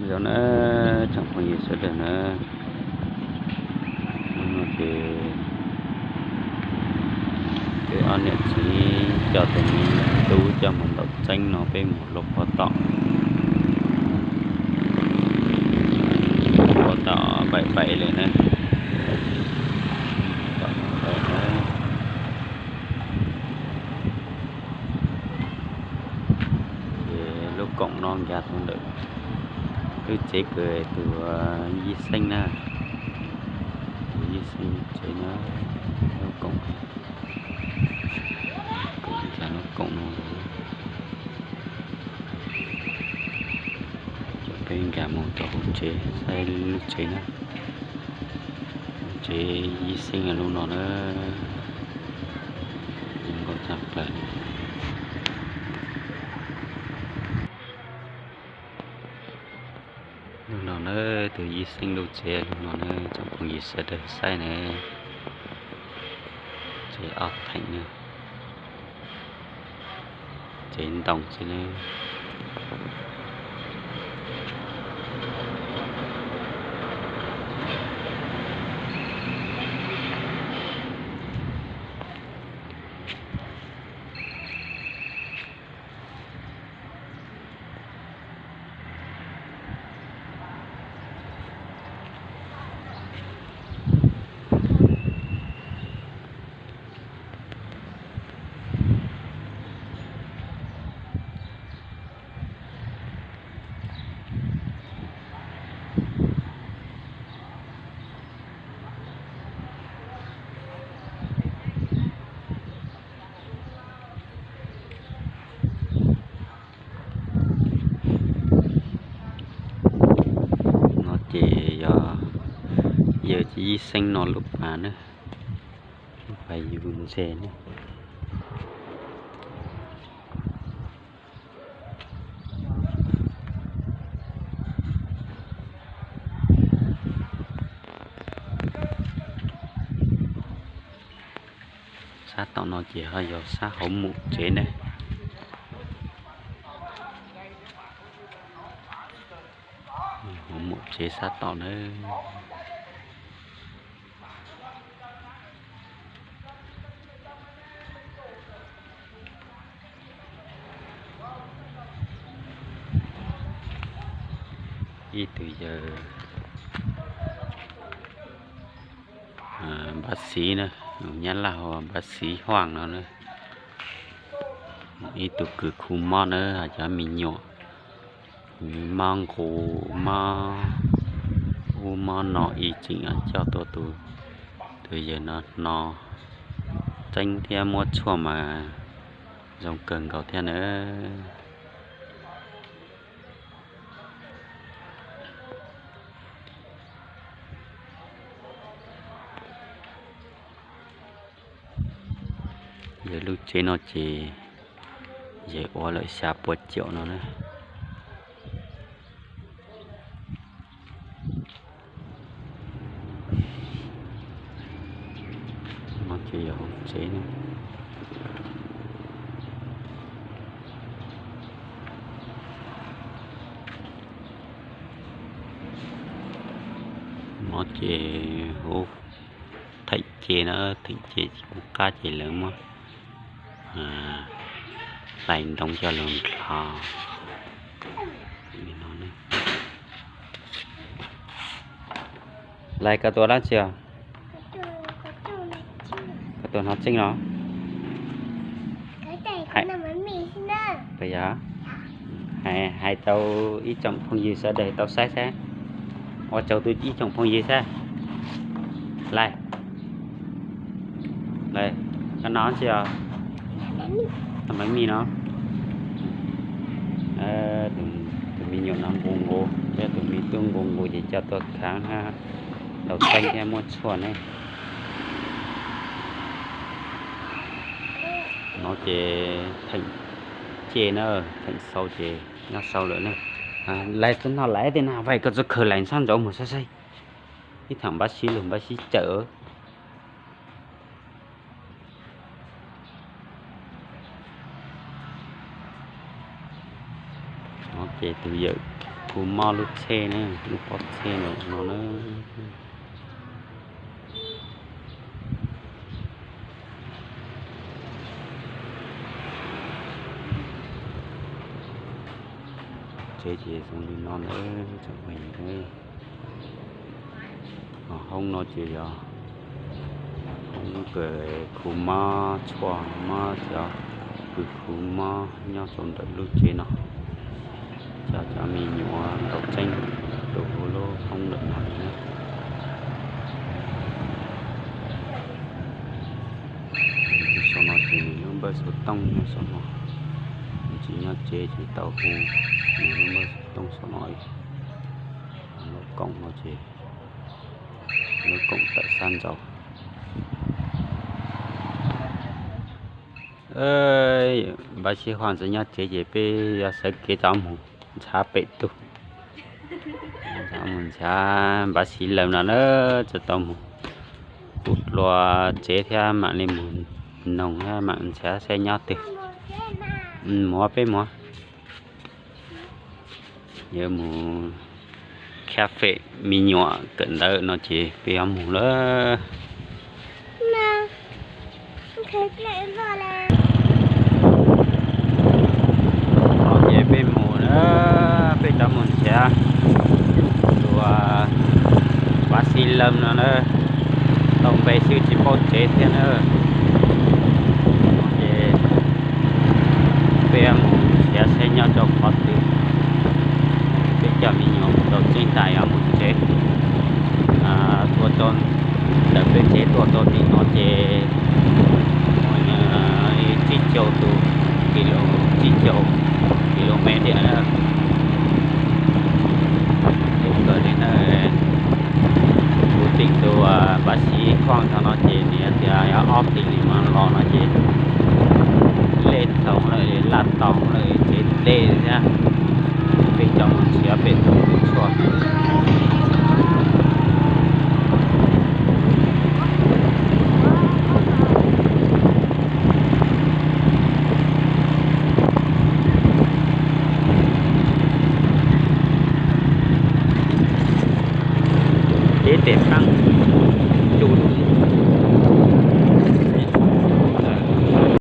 Yog na, tsoom phooj ywg sawv daws na, hnub no ces peb ob niam txiv coj tus me tub coj mus ntaus tseeb no peb mus luaj pob tom, pob tom vaim vaim lawm na. Tom vaim na. Ces lub koom no nkag rau ntawm lub tsev kws tus Yij Xeeb na, tus Yij Xeeb lub tsev na, lub koom, koom nkag lub koom no, coj peb nkag mus rau hauv tsev saib lub tsev na. Lub tsev Yij Xeeb lub no na, zoo nkauj tshaj plaws. Lub no na, tus Yij Xeeb lub tsev lub no na, tsoom phooj ywg sawv daws saib na, tsev ob theem na, tsev ntoo xwb na. No ces yog yawg Yij Xeeb no lub pas na, lub pas yug ntses na. Sab tom no ces ho yog sab hauv mum tsev na. Hauv mum tsev sab tom na. Ib tug yawg npab xiv na, nyab laj hu npab xiv Huaj no na. Ib tug kws khu mob na, cov me nyuam mob nqus mob ub mob no ib tseem coj tuaj tus, tus yawg no hno tseeb thiab muab tshuaj mas zoo kawg nkaus thiab na. Yawg lub tsev no ces yawg ua lawm xya pua caum no na. No ces yog hauv tsev na. No ces hauv theem ce na, theem ce tsis pub qab ces lawv muab hlais ntoo coj los nrho. Hlais koj tus dab tsi os? Koj tus hnov tseeb los? Puas yog? Hais, hais rau ib tsoom phooj ywg sawv daws tau saib saib. Ua tsaug rau ib tsoom phooj ywg saib. Hlais. Hlais. Koj hnov tsi os? Hnov maj mij no. Tus me nyuam no nqus nqus, thiab tus me tub nqus nqus ces coj tuaj khav, ntaus tseeb thiab muab tshuaj ne. No ces theem ce na, theem xau ces nyob sau lawm ne. Lais txog no lais tiag na, vais koj txoj khaws lais sab nraud mus saib saib. Ib thaum npab sib lug npab sib cawm. No ces tus yawm Khu mob lub tsheb ne, lub pob tsheb no na. Tsev ces zoo li no ntag tsoom phooj ywg. Hoob no ces yog hoob kws khu mob tshuaj mob cov kws khu mob nyob rau ntawm lub tsev no. Cov, cov me nyuam ntaus tseeb tu lub hoob ntawm no li na. Saum no ces nws lub npawb xov tooj nyob saum no, nws tsis nyob tsev ces tau hu nws lub npawb xov tooj saum no. Lub koom no ces lub koom tawm sab nraud. Npaj Sib Huaj tsis nyob tsev ces peb yuav sawv kev rov mus ntshav pem tug. Mus ntshav Npaj Sib Laws no na, tsis tau mus pum dua tsev thiab mam li mus noog thiab mam ntshav saib nyob twg. Mus peb mus. Yuav mus cafe me nyuam kawm ntawv no ces peb yuav mus lawm. No ces peb mus na, peb cov mus nrhiav tus Npaj Sib Laws no na, tau npe xwb tsis paub tsev thiab na. Ces peb mus nrhiav saib nyob rau qhov twg. Peb cov me nyuam mus tau tseeb tas yuav mus tsev. Tuaj rau ntawm peb tsev tuaj rau tim no ces tsib caug tus kis, tsib caug kis lus mev tias na. Ces kawg li na, kuv tim tus Npaj Sib Huaj no ces nws tias yog ob hlis li mas los no ces lej toog lawm, laj toog lawm, tsev lej thiab. Peb cov mus nrhiav pem tug kws tshuaj. Ib tes paab